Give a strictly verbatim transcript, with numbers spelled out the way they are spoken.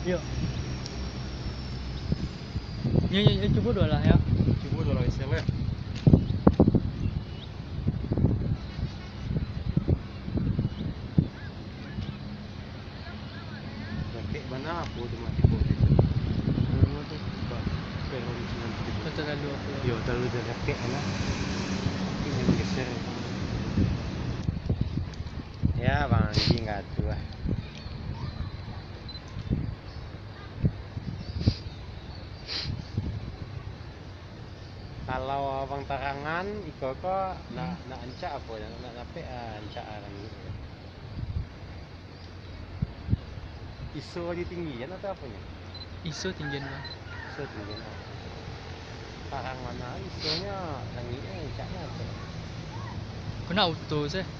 Yo. Yo, yo, yo, cubo duo lah, yo. Cubo duo lah, Isel, yo. Dakek bana apo tu mati ko tu. Apo tu? Ba-, peron sinan tu. Kau talalu apo? Yo, talalu dakek bana. Mungkin nan geser. Ya, Bang Anjing katu ah. Kalau abang tarangan, iko ko nak, nak ancak apo, nak, nak dapek, ah, ancak ah, langik. Iso di tinggian atau aponyo? Iso tinggian, Bang. Iso tinggian, ah. Tarang bana isonyo, langiknyo, ancaknyo apo? Ko nak auto se.